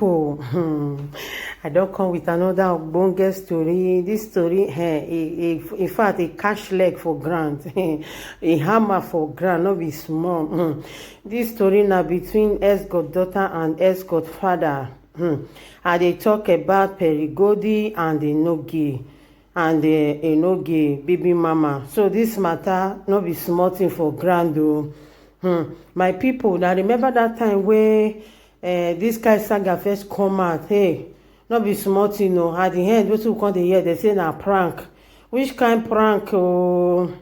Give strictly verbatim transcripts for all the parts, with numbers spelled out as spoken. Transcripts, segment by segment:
Oh, hmm. I don come with another ogbonge story. This story, eh, e, e, in fact, e catch leg for ground. E hammer for ground, no be small. Hmm. This story na between ex goddaughter and ex godfather. Hmm. I dey talk about Perigodi and Enoge and, eh, Enoge baby mama. So this matter no be small thing for ground o. Hmm. My people, na remember that time wey, eh, this kind saga first come out? Hey, no be small thing o. At the end, wetin we come dey hear, they say na prank. Which kind prank o?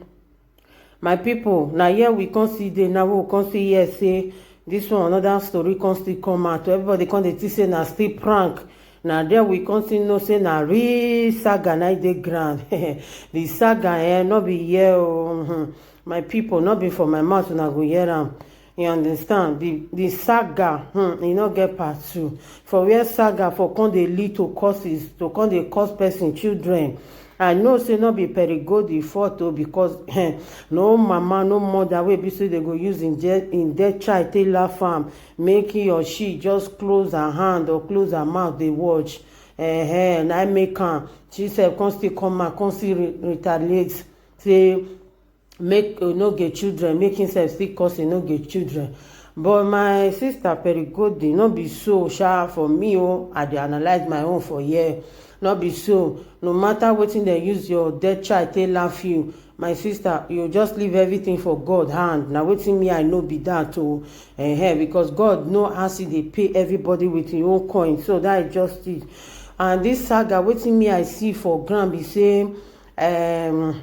My people, na here we come see dey now, we come see here say this one, another story come still come out. Everybody come dey think say na still prank. Na there we come still know say na real saga na dey ground. The saga, eh, no be here o. Hmm. My people, no be for my mouth una go hear am. You understand? The, the saga, hmm, e no get part two. For where saga for come dey lead to causes, to come dey cause person children. I know say no be Perigodi fault o, because, eh, no mama, no mother wey be say they go use in, je- in dead child take laugh am, make he or she just close her hand or close her mouth dey watch. Eh, eh, na im make am. She sef come still come out, come still re- retaliate. Say make Enoge children, make himself still cause Enoge children. But my sister Perigodi, no be so sha for me o. I dey analyze my own for here. No be so. No matter wetin dem use your dead child take laugh you, my sister, you just leave everything for God hand. Na wetin me I know be that o. Eh, because God know as he dey pay everybody with him own coin. So that is just it. And this saga, wetin me I see for ground be say, um,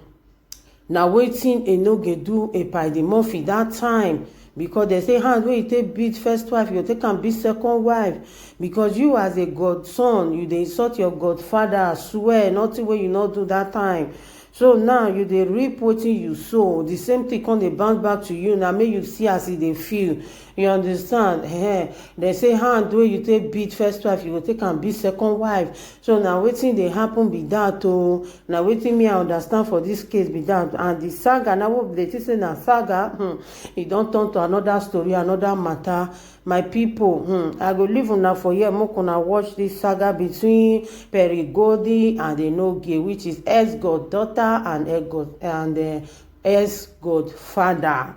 na wetin Enoge do Epa Edimoffi that time, because they say hand wey you take beat first wife, you take am beat second wife, because you as a godson, you dey insult your godfather, swear nothing wey you no do that time. So now you dey reap wetin you sow. The same thing come dey bounce back to you. Now make you see as e dey feel. You understand? Eh, they say hand wey you take beat first wife, you go take am beat second wife. So na wetin dey happen be that o. Na wetin me I understand for this case be that. And the saga, na what they think say na saga, hmm, e don turn to another story, another matter. My people, hmm, I go leave una for here. Make una watch this saga between Perigodi and Enoge, which is ex goddaughter and ex god and, uh, ex godfather.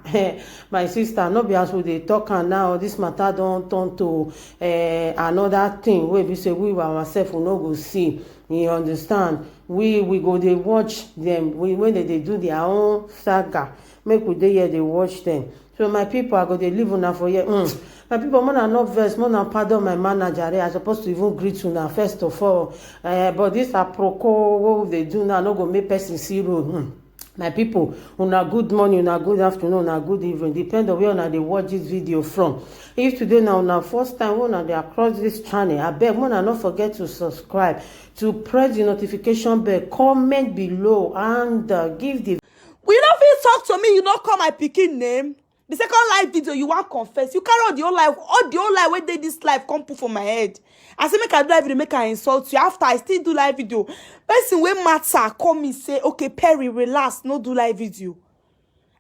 My sister, no be as we dey talk am now, this matter don turn to, uh, another thing wey be say we ourselves we no go see. You understand? We we go dey watch them. We when they dey do their own saga, make we dey here dey watch them. So my people, I go dey leave una for here. Mm. My people, mona no vex, mona pardon my manager. I supposed to even greet una first of all. Uh, but this aproko what they do now no go make person see road. Mm. My people, una good morning, una good afternoon, una good evening. Depend on where una dey watch this video from. If today na una first time wey una dey across this channel, abeg una no forget to subscribe, to press the notification bell, comment below, and, uh, give the. You no fit talk to me, you no call my pikin name. The second live video, you wan confess. You carry all the whole life, all the whole life wey dey this life come put for my head. I say make I do live video, make I insult you. After I still do live video. Person wey matter call me say, "Okay, Perry, relax, no do live video."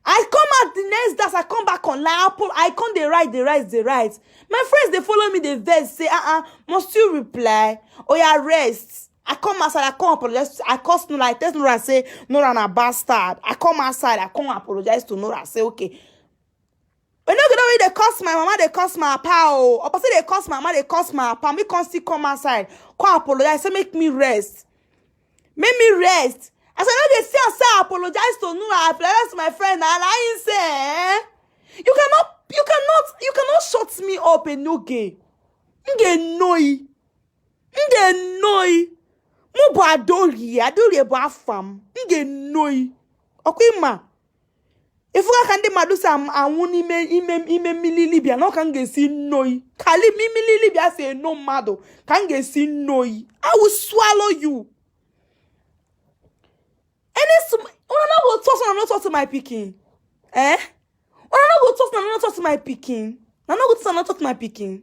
I come out the next day, as I come back online, I, pull, I come dey write, dey write, dey write. My friends dey follow me, dey vex, say, "Uh-uh, must you reply? Oh yeah, rest." I come outside, I come apologize. I curse Nora, I tell Nora, say, "Nora na bastard." I come outside, I come apologize to Nora, say, "Okay." When you know they curse my mama, they curse my papa. Oh, opposite they curse my mama, they curse my papa. Me come still come outside, come apologize, say make me rest, make me rest. I said, "No, they say I say I apologize to Nora, I apologize to my friend." And I say, eh? You cannot, you cannot, you cannot shut me up, Enoge. Nge noi. Nge noi. Mu bụ Adorie, Adorie bụ afa m. Nge noi. Ọkwa ịma. Ifuga ka ndị mmadụ si am- anwụ n'ime ime ime mmiri Libya, na ọ ka m ga-esi noi. Kali mmiri Libya si eno mmadụ, ka m ga-esi noi. I will swallow you. Any sm- una no go talk, una no talk to my pikin. Eh? Una no go talk, una no talk to my pikin. Una no go talk, una no talk to my pikin.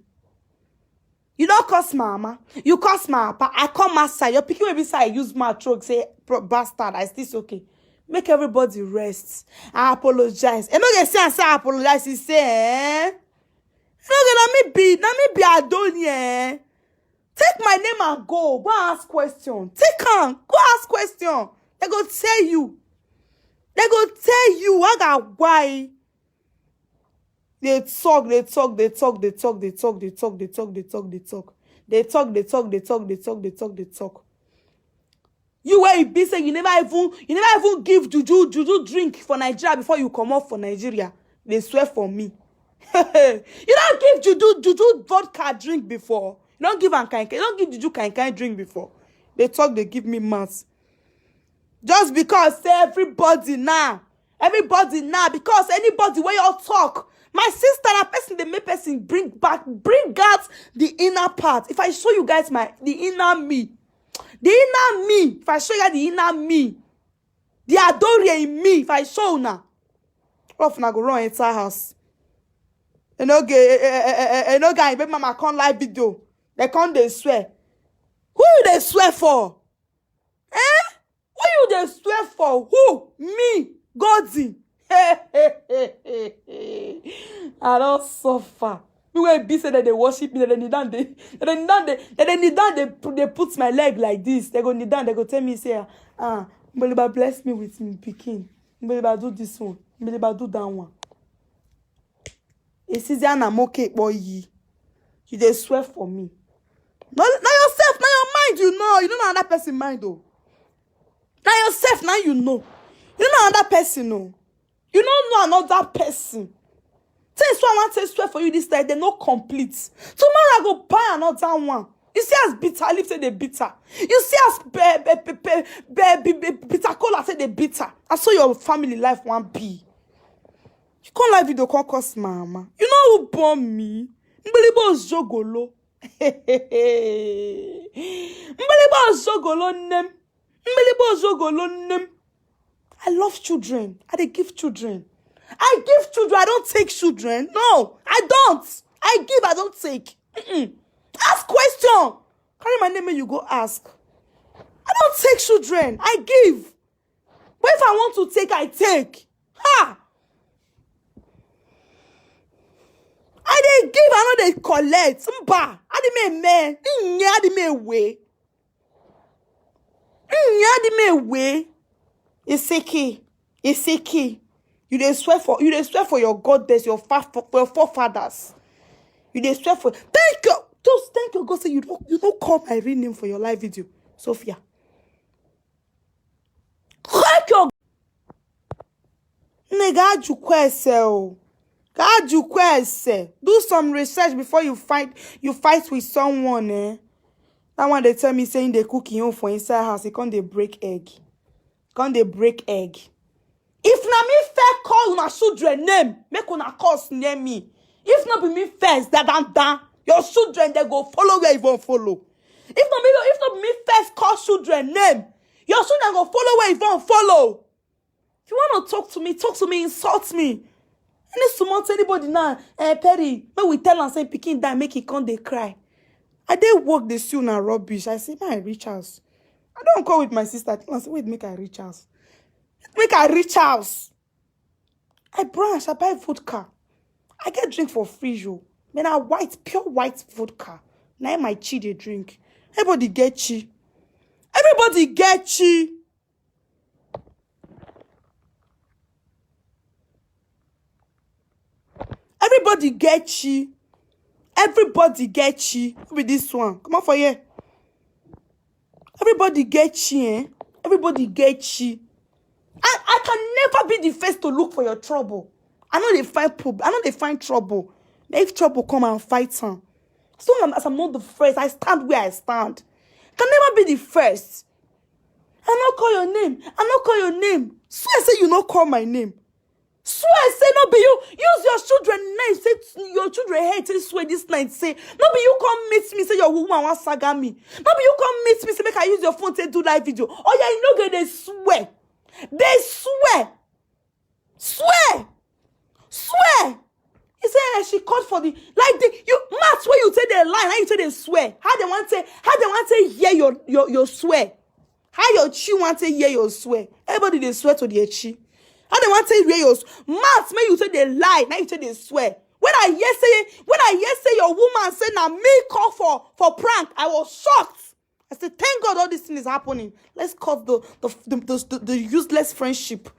You don't curse my mama. You curse my papa. I come outside. Your pikin will be say I use my throat, say, "Pro- bastard." I still say, "Okay. Make everybody rest." I apologize. And no, they say I say I apologize. He say, eh? No, na me be, na me be Adonie, eh? Take my name and go. Go and ask question. Take am. Go ask question. They go tell you. They go tell you. Waga why. They talk, they talk, they talk, they talk, they talk, they talk, they talk, they talk, they talk. They talk, they talk, they talk, they talk, they talk, they talk. You where you be say you never even you never even give juju juju drink for Nigeria before you come off for Nigeria. They swear for me. You don't give juju juju vodka drink before. You don't give am kind kind. You don't give juju kind kind drink before. They talk, they give me mouth. Just because say everybody now, everybody now, because anybody where you talk, my sister, that person they make person bring back, bring out the inner part. If I show you guys my the inner me, the inner me, if I show you the inner me, the Adore in me, if I show now, of na go run enter house. You know, gay, you know, guy, baby mama come live video. They come they swear. Who you they swear for? Eh? Who you dey swear for? Who? Me? Goddy? I don suffer. Me wey be say dem dey worship me, dem dey kneel down, dey dem dey kneel down, dey dem dey kneel down, dey pu- dey put my leg like this. Dem go kneel down, dem go tell me say, ah, ah, Mboliba bless me with my pikin. Mboliba do this one. Mboliba do that one. Isizi ana moke kpoyi. You dey swear for me. No, na yourself, na your mind you know. You don't know another person mind though. Na yourself now you know. You don't know another person no. You don't know another person. Things wey I want to swear for you this time, they no complete. Tomorrow I go buy another one. You see as bitter leaf say they bitter. You see as be, be, be, be, be, be, be, bitter cola say they bitter. I saw your family life one be. You come live video come curse mama. You know who born me? Mbilibo Zogolo. Mbilibo Zogolo nem. Mbilibo Zogolo nem. I love children. I dey give children. I give children. I don't take children. No, I don't. I give. I don't take. Mm-mm. Ask question. Carry my name and you go ask. I don't take children. I give. But if I want to take, I take. Ha! I dey give, I no dey collect. Mba, adị m eme, nye adị m ewe. Nye adị m ewe. Isiki, Isiki. You dey swear for you dey swear for your goddess, your fa- for your forefathers. You dey swear for thank you. Just thank you God say you don't you don't call my real name for your live video, Sophia. Thank you. Nne, gaa jụkwa ese o. Gaa jụkwa ese. Do some research before you fight you fight with someone, eh? That one they tell me saying they cook him own for inside house. He can't they break egg. Can't they break egg? If na me fair call una children name, make una curse near me. If not be me first, da da da, your children they go follow where you won't follow. If not me, if not be me first call children name, your children go follow where you won't follow. If you want to talk to me, talk to me, insult me. Any small anybody now, eh, Perry, when we tell am say pikin die, make he come dey cry. I dey work dey see una rubbish. I say, "Man, I reach house." I don't go with my sister. I tell am say, "Wait, make I reach house. Make I reach house." I branch, I buy vodka. I get drink for free, yo. Man, I white, pure white vodka. Now my chi dey drink. Everybody get chi. Everybody get chi. Everybody get chi. Everybody get chi. Who be this one? Come on for here. Everybody get chi, eh? Everybody get chi. I, I can never be the first to look for your trouble. I know they find prob- I know they find trouble. But if trouble come and fight him, as long as I'm not the first, I stand where I stand. I can never be the first. I not call your name. I not call your name. Swear say you not call my name. Swear say no be you. Use your children name. Say your children head. Say swear this night. Say no be you come meet me. Say your woman want saga me. No be you come meet me. Say make I use your phone to do live video. Oh yeah, you know get they swear. They swear. Swear. Swear. He said eh, she called for the like the you maths where you take the line, how you take the swear. How they want to how they want to hear your your your swear. How your chi want to hear your swear. Everybody they swear to their chi. How they want to hear your s- maths make you take the lie, now you take the swear. When I hear say, when I hear say your woman say na me call for, for prank, I was shocked. I said, "Thank God all this thing is happening. Let's cut the, the, the, the, the useless friendship."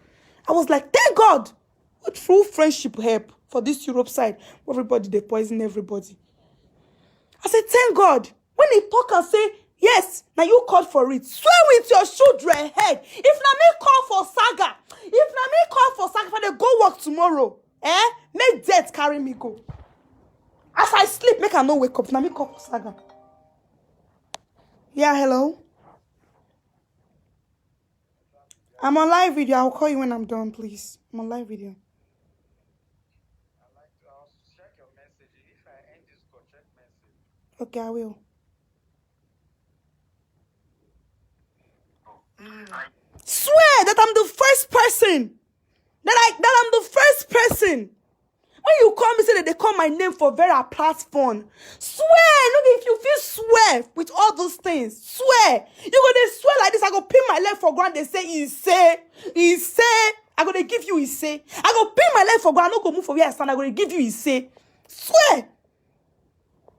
I was like, "Thank God." What true friendship help for this Europe side? Everybody, they poison everybody. I said, "Thank God." When he talk and say, "Yes, now you called for it." Swear with your children head. If na me call for saga, if na me call for saga, for they go work tomorrow, eh? Make death carry me go. As I sleep, make I no wake up. Na me call for saga. Yeah, hello. I'm on live video. I'll call you when I'm done, please. I'm on live video. Okay, I will. Swear that I'm the first person. That I, that I'm the first person. When you call me, say that they call my name for Vera platform. Swear, look, if you feel swear with all those things, swear. You go, they swear like this. I go pin my leg for ground. They say, "He say, he say." I go, they give you, he say. I go pin my leg for ground. I no go move for where I stand. I go, they give you, he say. Swear.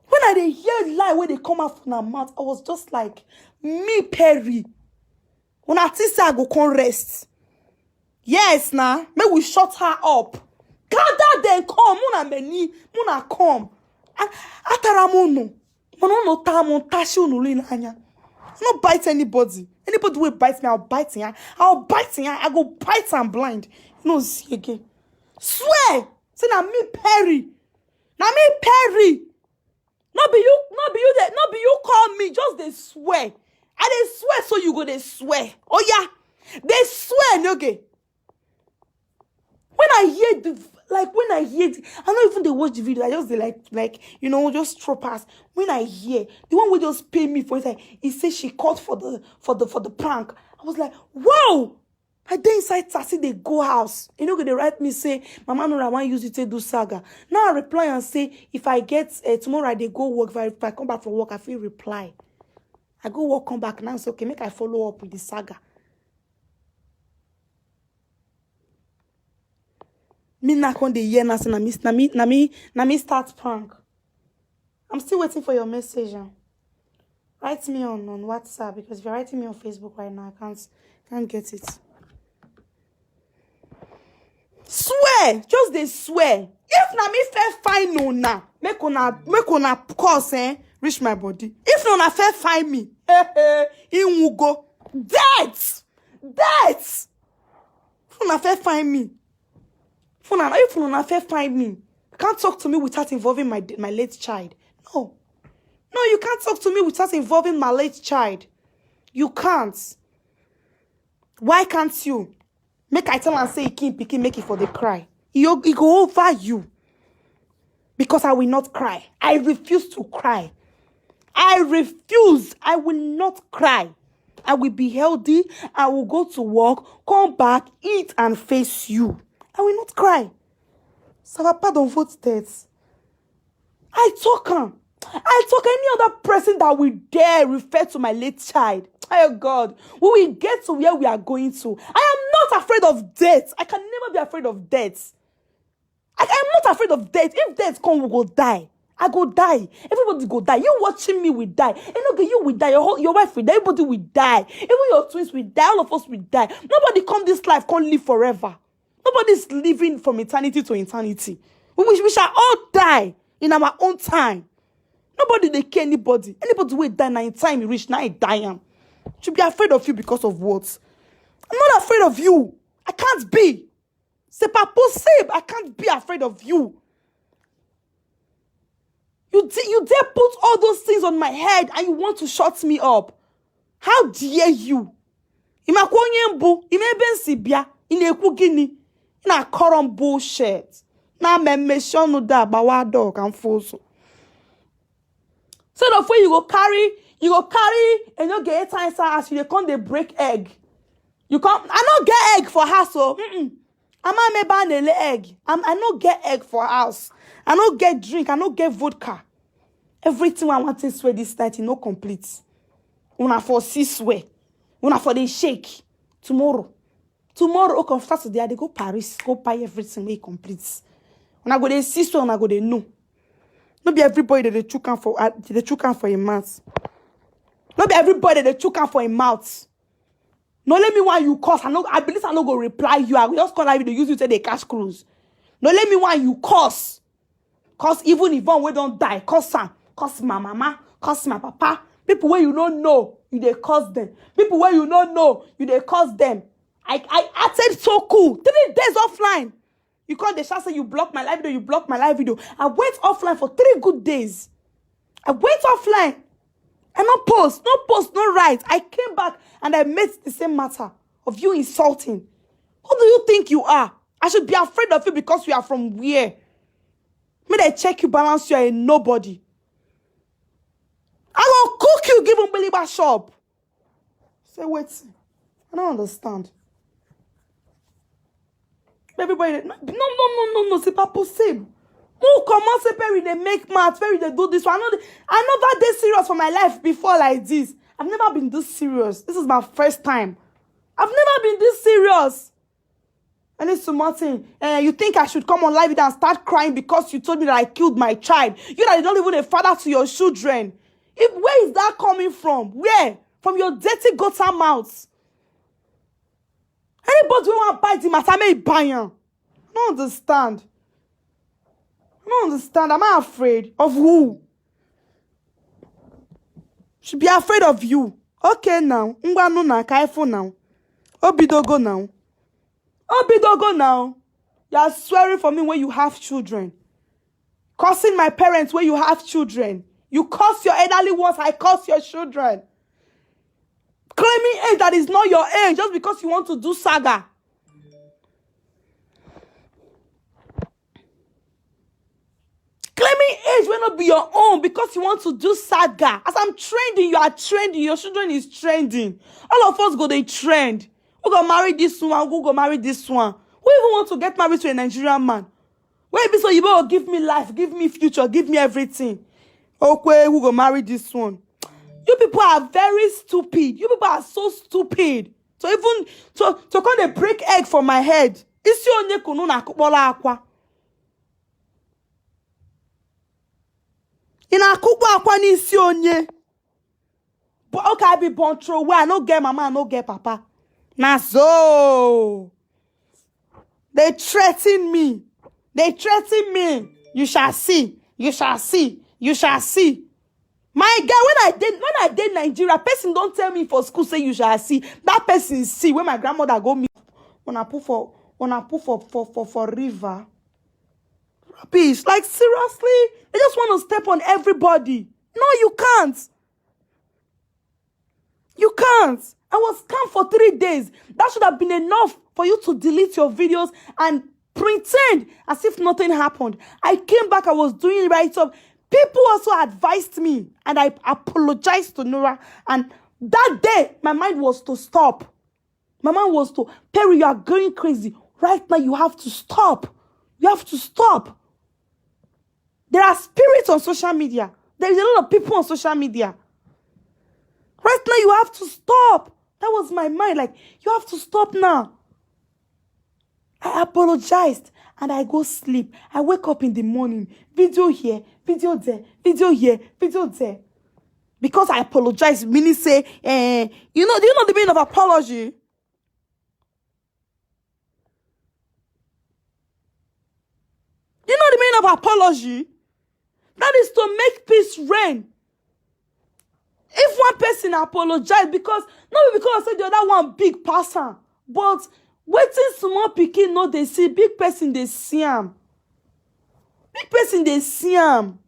When I dey hear lie wey dey come out from her mouth, I was just like, "Me, Perry. Una think say I go come rest?" Yes, na. Make we shut her up. Gather them come. Muna many. Muna come. A-, atara m unu. Mana unu taa m, ntashi unu niile anya. I no bite anybody. Anybody wey bite me, I'll bite ya. I'll bite ya. I go bite am blind. You no see again. Swear. Say na me, Perry. Na me, Perry. No be you, no be you, dey, no be you call me. Just dey swear. I dey swear, so you go dey swear. Oh yeah, dey swear, no gay. When I hear the, like, when I hear the, I no even dey watch the video. I just dey like, like, you know, just throw pass. When I hear the one wey just pay me for inside, he say she called for the, for the, for the prank. I was like, "Wow!" I dey inside taxi, dey go house. You know, they write me say, "Mama Nora, I wan use you to do saga." Now I reply and say, "If I get, uh, tomorrow I dey go work. If I, if I come back from work, I fit reply." I go work, come back now. Say, "Okay, make I follow up with the saga." Me now come dey hear now say na me, na me, na me, na me start prank. I'm still waiting for your message. Ah. Write me on, on WhatsApp, because if you're writing me on Facebook right now, I can't, can't get it. Swear, just dey swear. If na me fair find una, make una, make una curse, eh, reach my body. If na una fair find me, eh, eh, inwugo, death, death. If una fair find me, if una, if una fair find me, can't talk to me without involving my, my late child. No. No, you can't talk to me without involving my late child. You can't. Why can't you? Make I tell am say, "Ikin pikin, make it for the cry." He, he go over you. Because I will not cry. I refuse to cry. I refuse. I will not cry. I will be healthy. I will go to work, come back, eat, and face you. I will not cry. So Papa don vote death. I talk am. I talk any other person that will dare refer to my late child. Oh God, we will get to where we are going to. I am not afraid of death. I can never be afraid of death. I am not afraid of death. If death come, we go die. I go die. Everybody go die. You watching me will die. And okay, you will die. Your whole, your wife will die. Everybody will die. Even your twins will die. All of us will die. Nobody come this life, can't live forever. Nobody's living from eternity to eternity. We, we, we shall all die in our own time. Nobody dey care anybody. Anybody wey die, na in time e reach, na e die am. Should be afraid of you because of what? I'm not afraid of you. I can't be. C'est pas possible. I can't be afraid of you. You, di- you dare put all those things on my head and you want to shut me up. How dare you? Ị makwa onye m bụ? Ị ma ebe m si bịa? Ị na-ekwu gịnị? Ị na-akọrọ m bullshit. Na mmemme si ọnụ da agbawa dog and foso. So the way you go carry, you go carry and you get time as you dey come dey break egg. You come, I no get egg for house, so mm-mm. I'm a meba nele egg. I'm, I no get egg for house. I no get drink. I no get vodka. Everything I want to swear this night, e no complete. Una for see swear. Una for dey shake. Tomorrow. Tomorrow, okay, on Saturday, I dey go Paris, go buy everything wey complete. Una go dey see, so una go dey know. No be everybody that they chook am for, uh, they chook am for a mouth. No be everybody that they chook am for a mouth. No let me why you curse. I know, I believe I no go reply you. I go just call you, they use you to the cash cruise. No let me why you curse. Cause even Yvonne wey don die, curse am, curse my mama, curse my papa. People where you don't know, you they curse them. People where you don't know, you they curse them. I, I acted so cool. Three days offline. You call the shot say you block my live video, you block my live video. I went offline for three good days. I went offline. I no post, no post, no write. I came back and I made the same matter of you insulting. Who do you think you are? I should be afraid of you because you are from where? May they check you, balance, you are a nobody. I will cook you, give him belly shop. Say wait. I don't understand. Everybody, no, no, no, no, no, c'est pas possible. Who come on say Perry they make math, Perry they do this one. I know they, I never did serious for my life before like this. I've never been this serious. This is my first time. I've never been this serious. And it's small thing. Eh, you think I should come on live and start crying because you told me that I killed my child? You that you're not even a father to your children. If, where is that coming from? Where? From your dirty gutter mouth. Anybody who want to buy the matter may buy am. I don't understand. I don't understand. Am I afraid of who? Should be afraid of you. Okay now. Ngwanu na kaifo now. Obidogo now. Obidogo now. You are swearing for me when you have children. Cursing my parents when you have children. You curse your elderly ones, I curse your children. Claiming age that is not your age just because you want to do saga. Claiming age will not be your own because you want to do saga. As I'm trending, you are trending. Your children is trending. All of us go they trend. Who go marry this one? Who go marry this one? Who even want to get married to a Nigerian man? Where be so you go give me life, give me future, give me everything. Okay, who go marry this one? You people are very stupid. You people are so stupid. So even to to come dey break egg for my head. Isi onye kunu na akụkpọrọ akwa. Ị na-akụkpọ akwa n'isi onye. But okay, I be born through where I no get mama, I no get papa. Na so. They threaten me. They threaten me. You shall see. You shall see. You shall see. My girl, when I did when I did Nigeria, person don't tell me for school say you shall see. That person see when my grandmother go me. When I put for when I put for for for, for river. Rubbish. Like seriously, they just want to step on everybody. No, you can't. You can't. I was scammed for three days. That should have been enough for you to delete your videos and pretend as if nothing happened. I came back, I was doing right up. People also advised me, and I apologized to Nora. And that day, my mind was to stop. My mind was to, Perry, you are going crazy. Right now, you have to stop. You have to stop. There are spirits on social media. There is a lot of people on social media. Right now, you have to stop. That was my mind. Like, you have to stop now. I apologized and I go sleep. I wake up in the morning. Video here, video there, video here, video there. Because I apologize, meaning say, eh, you know, do you know the meaning of apology? You know the meaning of apology? That is to make peace reign. If one person apologize, because not because say the other one big person, but waiting small pikin no they see big person they see him. Big person they see him.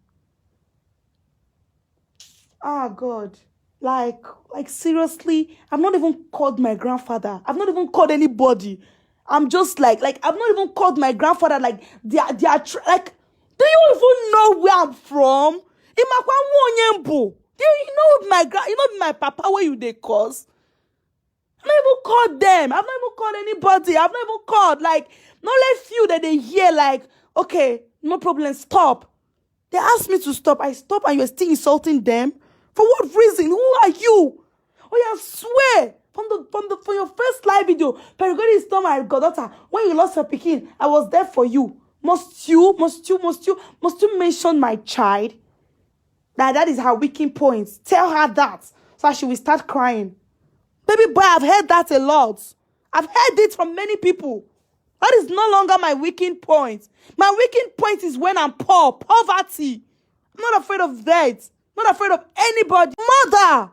Ah God, like like seriously, I've not even called my grandfather. I've not even called anybody. I'm just like like I've not even called my grandfather. Like they are they are tr- like. Do you even know where I'm from? Imakwa Nwonyembo. Do you know my grand? You know my papa where you they cause? I not even called them. I've not even called anybody. I've not even called. Like, not let few that they hear, like, okay, no problem, stop. They asked me to stop. I stop and you're still insulting them? For what reason? Who are you? Oh, yeah, swear. From the from the from your first live video, Perigodi is not my goddaughter. When you lost your picking, I was there for you. Must you, must you, must you, must you mention my child? That that is her weakening point. Tell her that, so that she will start crying. Baby boy, I've heard that a lot. I've heard it from many people. That is no longer my weakening point. My weakening point is when I'm poor, poverty. I'm not afraid of death. Not afraid of anybody. Mother,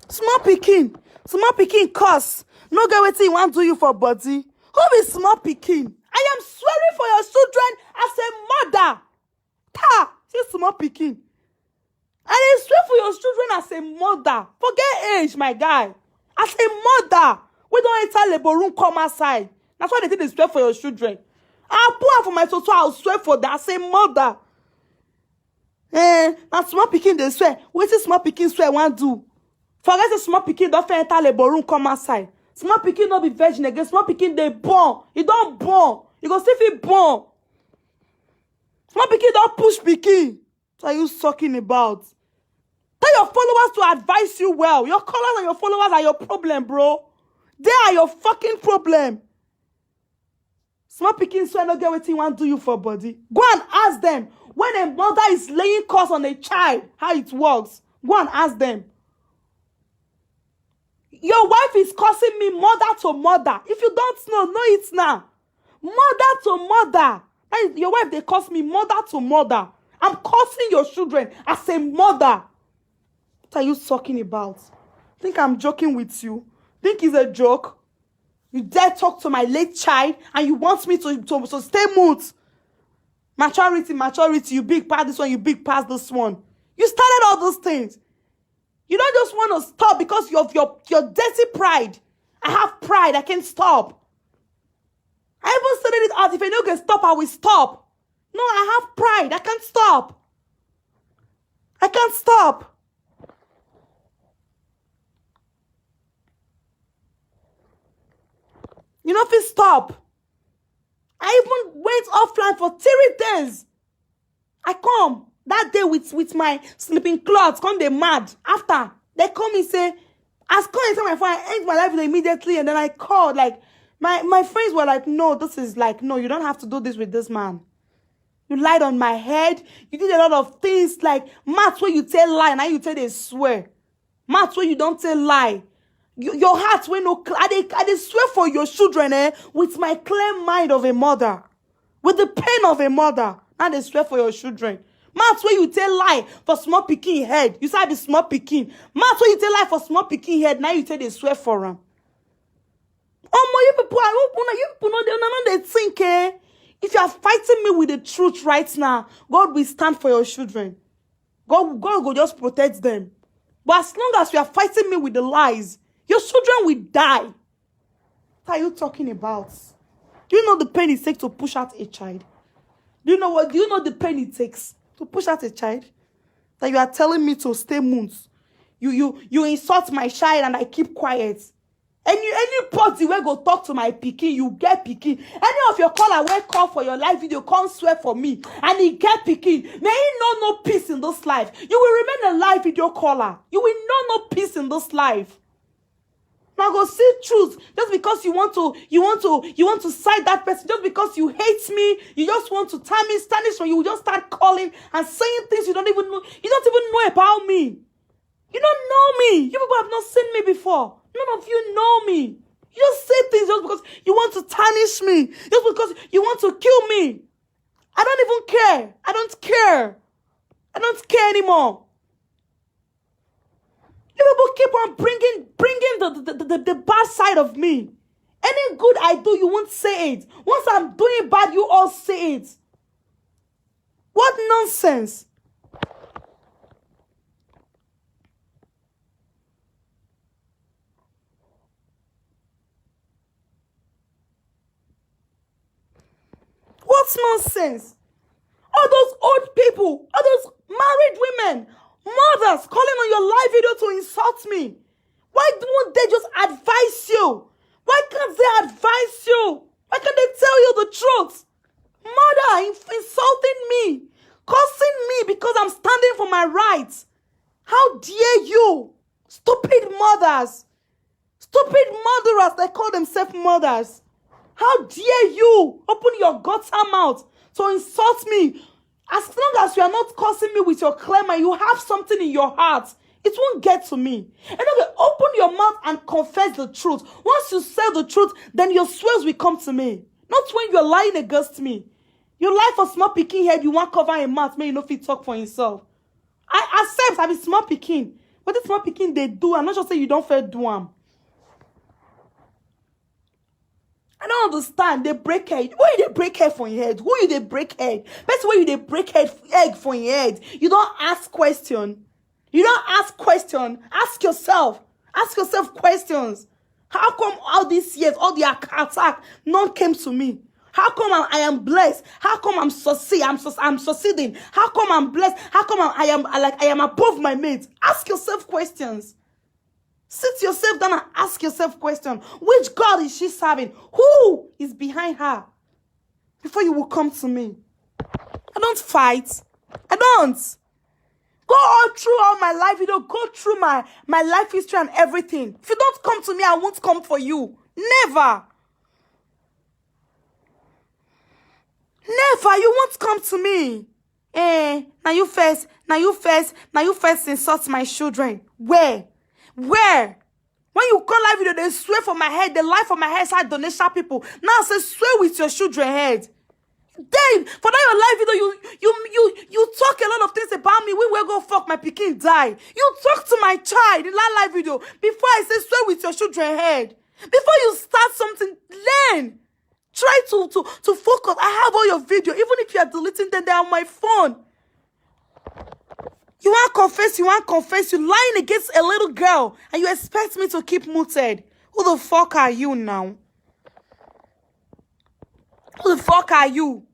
small pikin, small pikin curse. No get wetin e wan do you for body. Who be small pikin? I am swearing for your children as a mother. Ta! See small pikin. I dey swear for your children as a mother. Forget age, my guy. As a mother, we don enter labor room, come outside. That's why they take dey swear for your children. I put am for my soso, I'll swear for that as a mother. Eh, na small pikin dey swear. Wetin small pikin swear wan do? Forget say small pikin don fit enter labor room, come outside. Small pikin no be virgin again. Small pikin dey born. E don born. E go still fit born. Small pikin don push pikin. What are you talking about? Tell your followers to advise you well. Your callers and your followers are your problem, bro. They are your fucking problem. Small pikin swear no get wetin e wan do you for body. Go and ask them, when a mother is laying curse on a child, how it works. Go and ask them. Your wife is cursing me mother to mother. If you don't know, know it now. Mother to mother. That is, your wife dey curse me mother to mother. I'm cursing your children as a mother. What are you talking about? Think I'm joking with you? Think it's a joke? You dare talk to my late child and you want me to, to, to stay mute? Maturity, maturity, you big pass this one, you big pass this one. You started all those things. You don't just want to stop because of your, your dirty pride. I have pride, I can't stop. I even said it out. If I no can stop, I will stop. No, I have pride. I can't stop. I can't stop. You know, if you stop. I even went offline for three days. I come that day with, with my sleeping cloth, come dey mad. After, they call me, say, as call inside my phone, I end my life immediately, and then I called. Like, my, my friends were like, no, this is like, no, you don't have to do this with this man. You lied on my head. You did a lot of things like maths where you tell lie, now you tell they swear. Maths where you don't tell lie. Your, your heart wey no cl-, I dey, I dey swear for your children, eh, with my clear mind of a mother, with the pain of a mother. Now they swear for your children. Maths where you tell lie for small pikin head. You say I be small pikin. Maths where you tell lie for small pikin head. Now you tell they swear for am. Omo, you people, are, you people, you people know they no dey think, eh? If you are fighting me with the truth right now, God will stand for your children. God, God will just protect them. But as long as you are fighting me with the lies, your children will die. What are you talking about? Do you know the pain it takes to push out a child? Do you know what? Do you know the pain it takes to push out a child? That you are telling me to stay mute. You, you, you insult my child and I keep quiet. Any, anybody wey go talk to my pikin, you get pikin. Any of your caller wey call for your live video, come swear for me, and he get pikin, may he no know peace in this life. You will remain a live video caller. You will not know peace in this life. Now go see truth. Just because you want to, you want to, you want to side that person. Just because you hate me, you just want to tarnish, tarnish, or you will just start calling and saying things you don't even know. You don't even know about me. You don't know me. You people have not seen me before. None of you know me. You just say things just because you want to tarnish me, just because you want to kill me. I don't even care. I don't care. I don't care anymore. You people keep on bringing, bringing the, the, the, the, the bad side of me. Any good I do, you won't say it. Once I'm doing bad, you all say it. What nonsense. What nonsense. All those old people, all those married women, mothers calling on your live video to insult me. Why won't they just advise you? Why can't they advise you? Why can't they tell you the truth? Mother insulting me, cursing me because I'm standing for my rights. How dare you? Stupid mothers. Stupid murderers, they call themselves mothers. How dare you open your gutter mouth to insult me? As long as you are not cursing me with your clear mind, you have something in your heart. It won't get to me. And okay, open your mouth and confess the truth. Once you say the truth, then your swears will come to me. Not when you're lying against me. You lie for small pikin head, you wan cover im mouth, make you no fit talk for himself. I accept I be small pikin, but this small pikin dey do, I'm not sure say you don fair do am. I don't understand. They break head. Who you dey break head for your head? Who you dey break head? Person wey you dey break head egg for your head. You don't ask question. You don't ask question. Ask yourself. Ask yourself questions. How come all these years, all the attack, none came to me? How come I'm, I am blessed? How come I'm succeed? I'm, I'm succeeding. How come I'm blessed? How come I'm, I am I like I am above my mates? Ask yourself questions. Sit yourself down and ask yourself question. Which God is she serving? Who is behind her? Before you will come to me. I don't fight. I don't. Go all through all my life. You don't go through my my life history and everything. If you don't come to me, I won't come for you. Never. Never. You won't come to me. Eh, now you first, now you first, now you first insult my children. Where? Where? When you call live video, they swear for my head, they lie for my head, side donation people. Now say swear with your children head. Then for that your live video, you you you you talk a lot of things about me. We will go fuck my pikin die. You talk to my child in that live video before I say swear with your children head. Before you start something, learn. Try to to to focus. I have all your video. Even if you are deleting them, they are on my phone. You want confess, you want confess. You lying against a little girl and you expect me to keep muted. Who the fuck are you now? Who the fuck are you?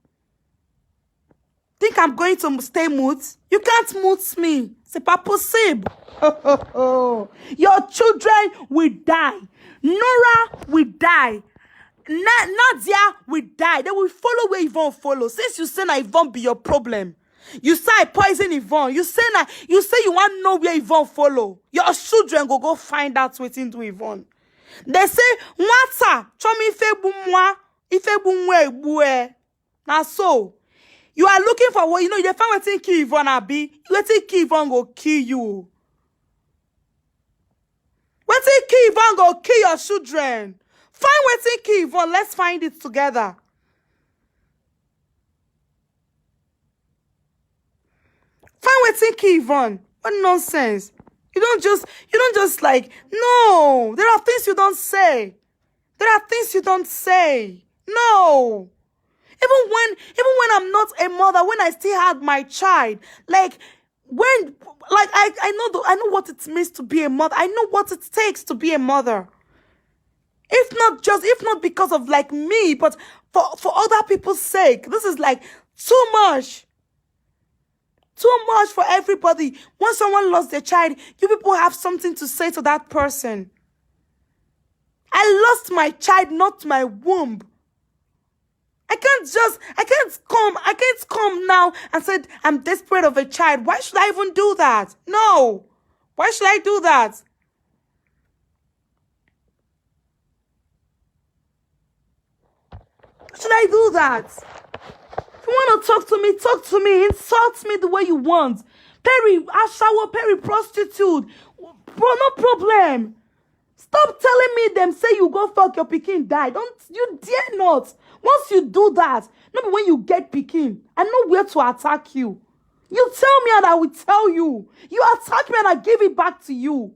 Think I'm going to stay mute? You can't mute me. C'est pas possible. Your children will die. Nora will die. Na- Nadia will die. They will follow where Yvonne follow. Since you say na Yvonne be your problem, you say I poison Yvonne. You say na you say you want know where Yvonne follow. Your children go go find out wetin do Yvonne. They say nwata chomi ife gbu nwa, ife gbu nwa egbu e. Na so you are looking for what you know. You dey find wetin kill Yvonne abi wetin kill Yvonne go kill you. Wetin kill Yvonne go kill your children. Find wetin kill Yvonne. Let's find it together. Find wetin kill Yvonne. What nonsense. You don't just you don't just like no. There are things you don't say. There are things you don't say. No. Even when even when I'm not a mother, when I still had my child, like when like I, I know the, I know what it means to be a mother. I know what it takes to be a mother. If not just if not because of like me, but for for other people's sake. This is like too much. Too much for everybody. When someone lost their child, you people have something to say to that person. I lost my child, not my womb. I can't just, I can't come, I can't come now and say I'm desperate of a child. Why should I even do that? No. Why should I do that? Should I do that? If you want to talk to me, talk to me. Insult me the way you want. Perry, ashawo, Perry, prostitute. Bro, no problem. Stop telling me them say you go fuck your pikin die. Don't you dare not. Once you do that, not when you get pikin, I know where to attack you. You tell me and I will tell you. You attack me and I give it back to you.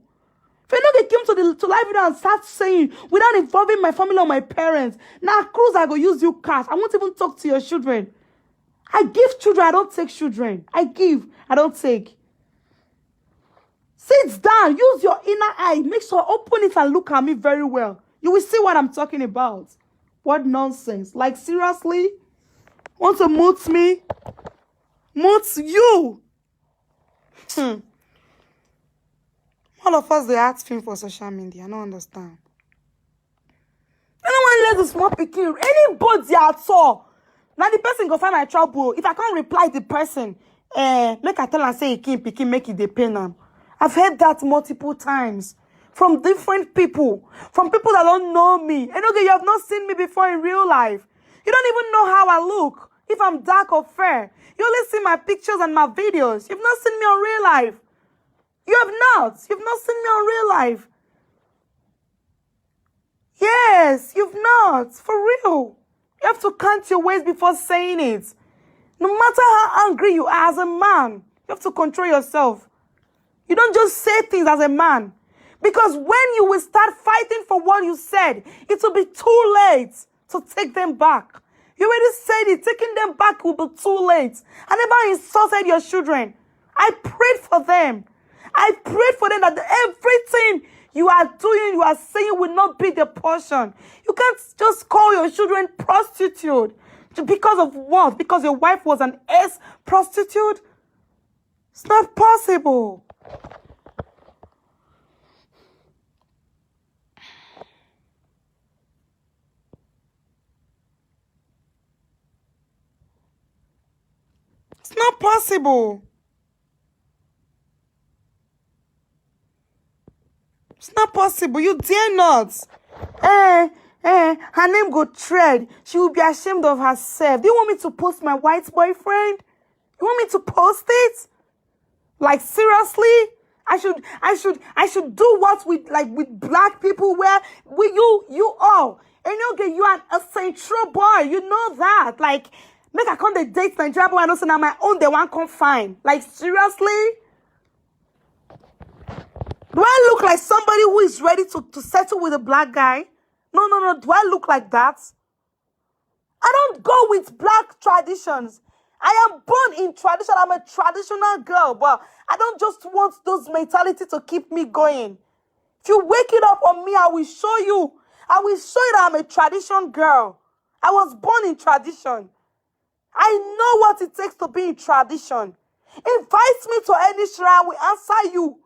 If you know they came to the to live video and start saying without involving my family or my parents, now cruise I go use you cash. I won't even talk to your children. I give children, I don't take children. I give, I don't take. Sit down, use your inner eye, make sure open it and look at me very well. You will see what I'm talking about. What nonsense. Like seriously? Want to mute me? Mute you. Hmm. All of us they act film for social media. I don't understand. I don't want to let the small pikin anybody at all. Now the person go find my trouble. If I can't reply the person, eh, make I tell and say he can't pick him, make it the pain am. I've heard that multiple times. from different people, from people that don't know me. And okay, you have not seen me before in real life. You don't even know how I look, if I'm dark or fair. You only see my pictures and my videos. You've not seen me on real life. You have not. You've not seen me on real life. Yes, you've not. For real. You have to count your words before saying it. No matter how angry you are as a man, you have to control yourself. You don't just say things as a man. Because when you will start fighting for what you said, it will be too late to take them back. You already said it, taking them back will be too late. I never insulted your children. I prayed for them. I prayed for them that everything you are doing, you are saying will not be the portion. You can't just call your children prostitute. Ju- Because of what? Because your wife was an ex prostitute? It's not possible. It's not possible. It's not possible. You dare not. Eh, eh, her name go tread. She will be ashamed of herself. Do you want me to post my white boyfriend? You want me to post it? Like, seriously? I should, I should, I should do what with, like, with black people where we, you, you all. And you okay, you are a central boy. You know that. Like, make I come the date Nigeria boy. I know say na my own. They want come fine. Like, seriously? Do I look like somebody who is ready to, to settle with a black guy? No, no, no. Do I look like that? I don't go with black traditions. I am born in tradition. I'm a traditional girl, but I don't just want those mentality to keep me going. If you wake it up on me, I will show you. I will show you that I'm a tradition girl. I was born in tradition. I know what it takes to be in tradition. Invite me to any shrine, I will answer you.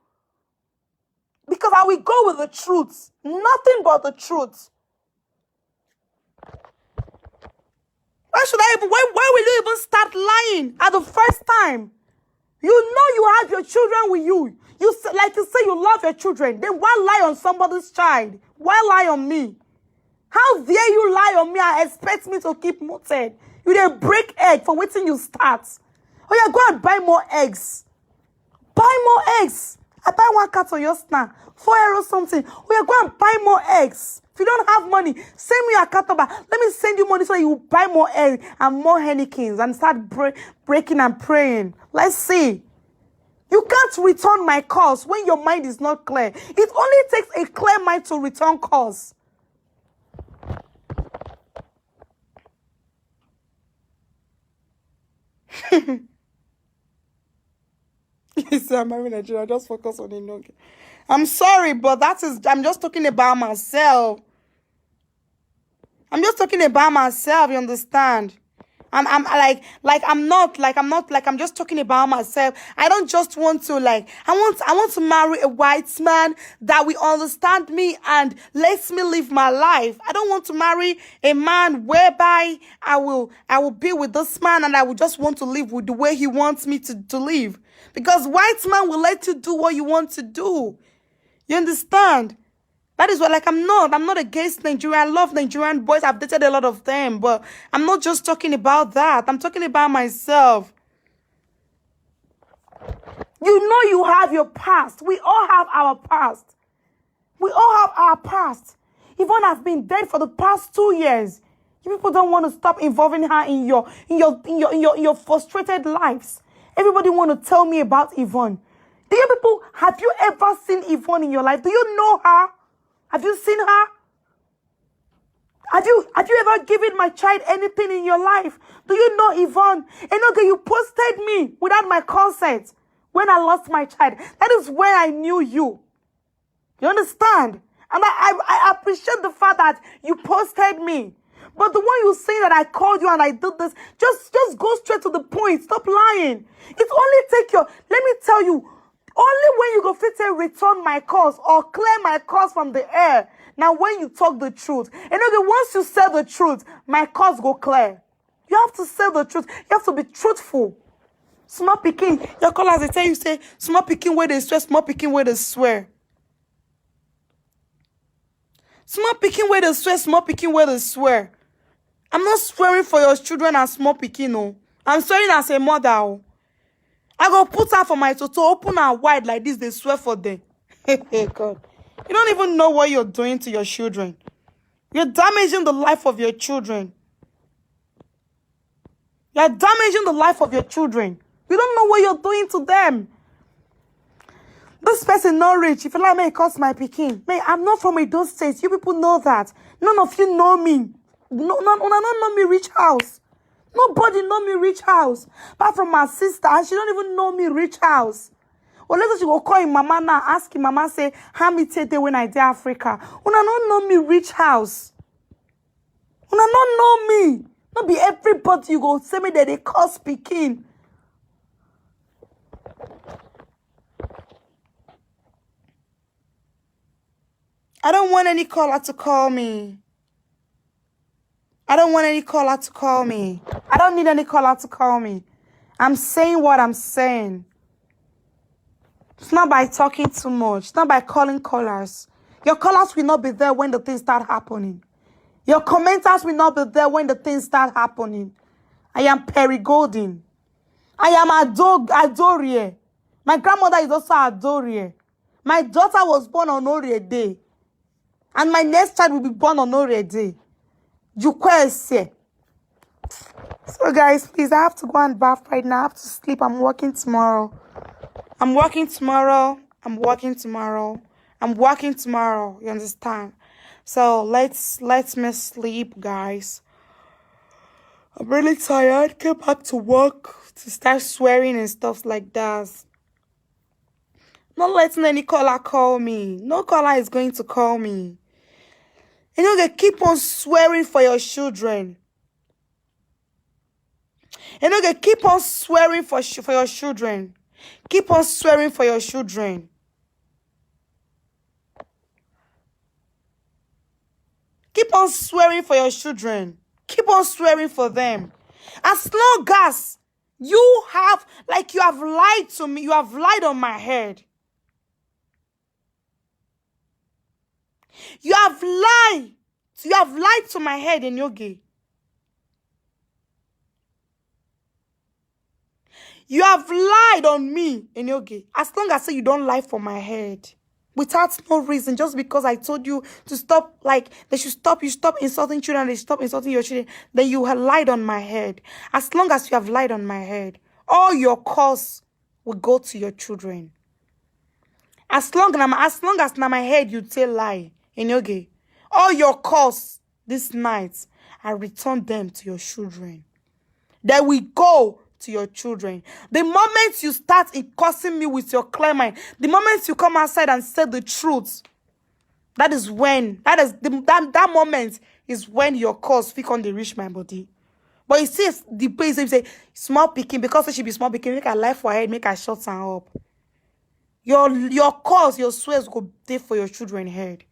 Because I will go with the truth. Nothing but the truth. Why should I even? Why, why will you even start lying at the first time? You know you have your children with you. You s- like you say you love your children. Then why lie on somebody's child? Why lie on me? How dare you lie on me and expect me to keep muted? You dey break egg for wetin you start. Oh yeah, go and buy more eggs. Buy more eggs. I buy one carton just now. Four euro something. Oh yeah, go and buy more eggs. If you don't have money, send me your account number. Let me send you money so that you buy more eggs and more Heinekens and start bre- breaking and praying. Let's see. You can't return my calls when your mind is not clear. It only takes a clear mind to return calls. He said, I'm married Nigeria. Just focus on it. Okay. I'm sorry, but that is, I'm just talking about myself. I'm just talking about myself, you understand? I'm, I'm like, like, I'm not, like, I'm not, like, I'm just talking about myself. I don't just want to, like, I want, I want to marry a white man that will understand me and lets me live my life. I don't want to marry a man whereby I will, I will be with this man and I will just want to live with the way he wants me to, to live. Because white man will let you do what you want to do. You understand? That is why, like, I'm not, I'm not against Nigeria. I love Nigerian boys. I've dated a lot of them, but I'm not just talking about that. I'm talking about myself. You know you have your past. We all have our past. We all have our past. Yvonne has been dead for the past two years. You people don't want to stop involving her in your in your in your in your, in your frustrated lives. Everybody want to tell me about Yvonne. Do you people, have you ever seen Yvonne in your life? Do you know her? Have you seen her? Have you have you ever given my child anything in your life? Do you know Yvonne? And okay, you posted me without my consent when I lost my child. That is where I knew you. You understand? And I, I, I appreciate the fact that you posted me. But the one you saying that I called you and I did this, just just go straight to the point. Stop lying. It only take your, let me tell you, only when you go fit say return my calls or clear my calls from the air. Now when you talk the truth. And okay, once you say the truth, my calls go clear. You have to say the truth. You have to be truthful. Small pikin, your callers they tell you say small pikin where they swear, small pikin where they swear. Small pikin wey dey swear, small pikin wey dey swear. I'm not swearing for your children and small pikin o. I'm swearing as a mother o. I go put her for my toto, open her wide like this, dey swear for them. Hey, God. You don't even know what you're doing to your children. You're damaging the life of your children. You're damaging the life of your children. You don't know what you're doing to them. This person not rich. If you like me, cost my pikin. Me, I'm not from Edo State. You people know that. None of you know me. No, no, una no know me reach house. Nobody know me reach house. Apart from my sister, and she don't even know me reach house. Well, later she go call him mama now, ask him mama say, "How me take day when I dey Africa?" Una no know me reach house. Una no know me. No be everybody you go say me that they call speaking. I don't want any caller to call me. I don't want any caller to call me. I don't need any caller to call me. I'm saying what I'm saying. It's not by talking too much. It's not by calling callers. Your callers will not be there when the things start happening. Your commenters will not be there when the things start happening. I am Perry Golden. I am Ado Adorie. My grandmother is also Adorie. My daughter was born on Orie Day. And my next child will be born on Orie Day. Jukwese. So, guys, please, I have to go and bath right now. I have to sleep. I'm working tomorrow. I'm working tomorrow. I'm working tomorrow. I'm working tomorrow. You understand? So let's let me sleep, guys. I'm really tired. Came back to work to start swearing and stuff like that. Not letting any caller call me. No caller is going to call me. You know, they keep on swearing for your children. You know, they keep on swearing for sh- for your children. Keep on swearing for your children. Keep on swearing for your children. Keep on swearing for them. As long as you have, like, you have lied to me, you have lied on my head. You have lied. You have lied to my head, Enioge. You have lied on me, Enioge. As long as say you don't lie for my head without no reason, just because I told you to stop, like, they should stop, you stop insulting children, they stop insulting your children, then you have lied on my head. As long as you have lied on my head, all your curse will go to your children. As long na my, as long as na my head you tell lie, Enioge, all your curse this night, I return them to your children. They will go to your children. The moment you start in cursing me with your clear mind, the moment you come outside and say the truth, that is when, that is the, that, that moment is when your curse fit come dey reach my body. But you see, the place they say small pikin, because she be small pikin, make her life for her head, make her shut am up. Your your curse, your swears go dey for your children head.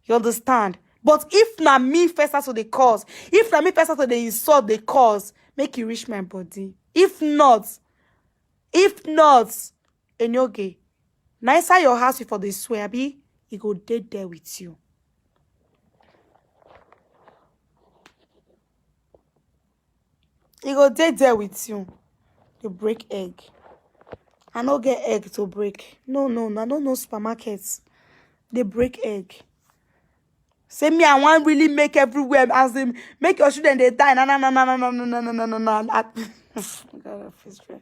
You understand? But if na me first start to dey curse, if na me first start to dey insult, dey curse, make e reach my body. If not, if not, Enioge, na inside your house you for dey swear, abi? E go dey there with you. E go dey there with you. Dey break egg. I no get egg to break. No, no, no, I no know supermarket. Dey break egg. Say me, I wan really make everywhere, as in, make your children dey die. Na, na, na, na, na, na, na, na, na, na, na, na. I, God, I feel strong.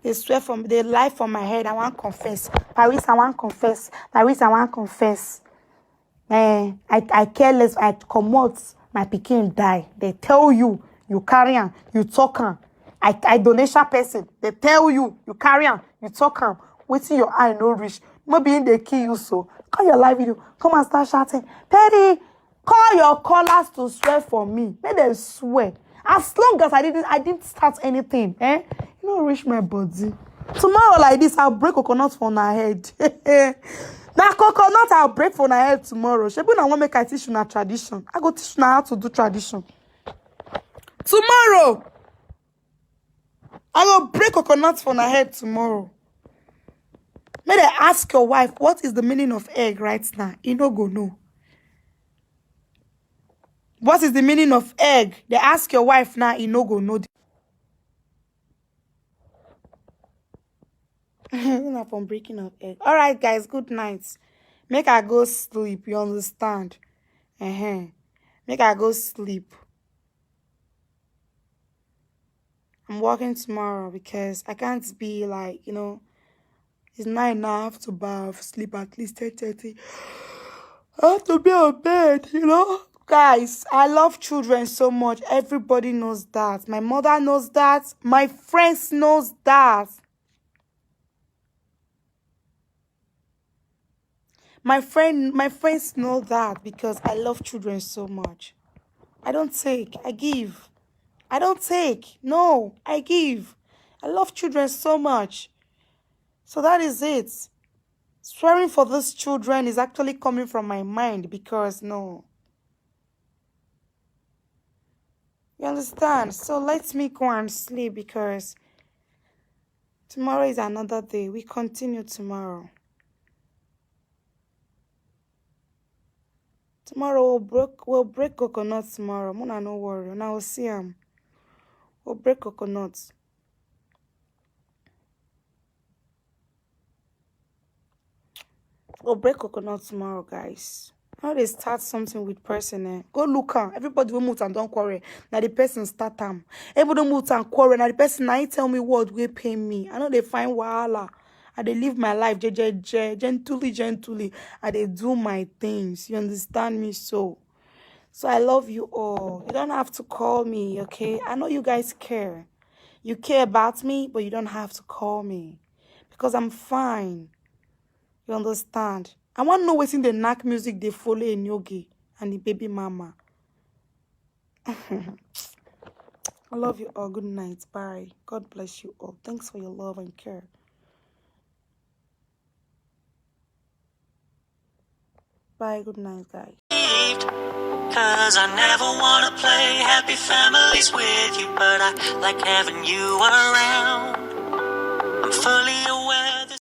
They swear for me, they lie for my head. I wan confess. Paris, I wan confess. Paris, I wan confess. Eh, I, I careless, I comot, my pikin die. They tell you, you carry am, you talk am. I, I donation person. They tell you, you carry am, you talk am. Wetin your eye no reach. No be im dey kill you so. Call your live video. Come and start shouting. Perry, call your callers to swear for me. Make them swear. As long as I didn't, I didn't start anything, eh? You no reach my body. Tomorrow like this, I'll break coconut for una head. Na coconut I'll break for una head tomorrow. Shebi una wan make I teach una tradition? I go teach una how to do tradition. Tomorrow, I go break coconut for my head tomorrow. May they ask your wife what is the meaning of egg right now? You no go know. What is the meaning of egg? They ask your wife now, you no go know. Not from breaking of egg. All right, guys, good night. Make I go sleep, you understand? Uh-huh. Make I go sleep. I'm working tomorrow because I can't be like, you know, it's nine now. I have to bath, sleep at least ten thirty. I have to be on bed, you know. Guys, I love children so much. Everybody knows that. My mother knows that. My friends knows that. My friend, my friends know that because I love children so much. I don't take, I give. I don't take. No, I give. I love children so much. So that is it. Swearing for these children is actually coming from my mind because no. You understand? So let me go and sleep because tomorrow is another day. We continue tomorrow. Tomorrow we'll break, we'll break coconut tomorrow. Mona, no worry. Now we'll see him. We'll break coconut. We'll break coconut tomorrow, guys. How they start something with person, eh? Go look am. Everybody will move and don't quarrel. Now the person start am. Everybody move and quarrel. Now the person now he tell me what will pay me. I know they find wahala. I they live my life je, je, je, gently, gently. I they do my things. You understand me? So, so I love you all. You don't have to call me, okay? I know you guys care. You care about me, but you don't have to call me because I'm fine. You understand? I want to know what's in the knack music they follow in Yogi and the baby mama. I love you all. Good night. Bye. God bless you all. Thanks for your love and care. Bye. Good night, guys. Cause I never wanna play happy families with you, but I like having you around. I'm fully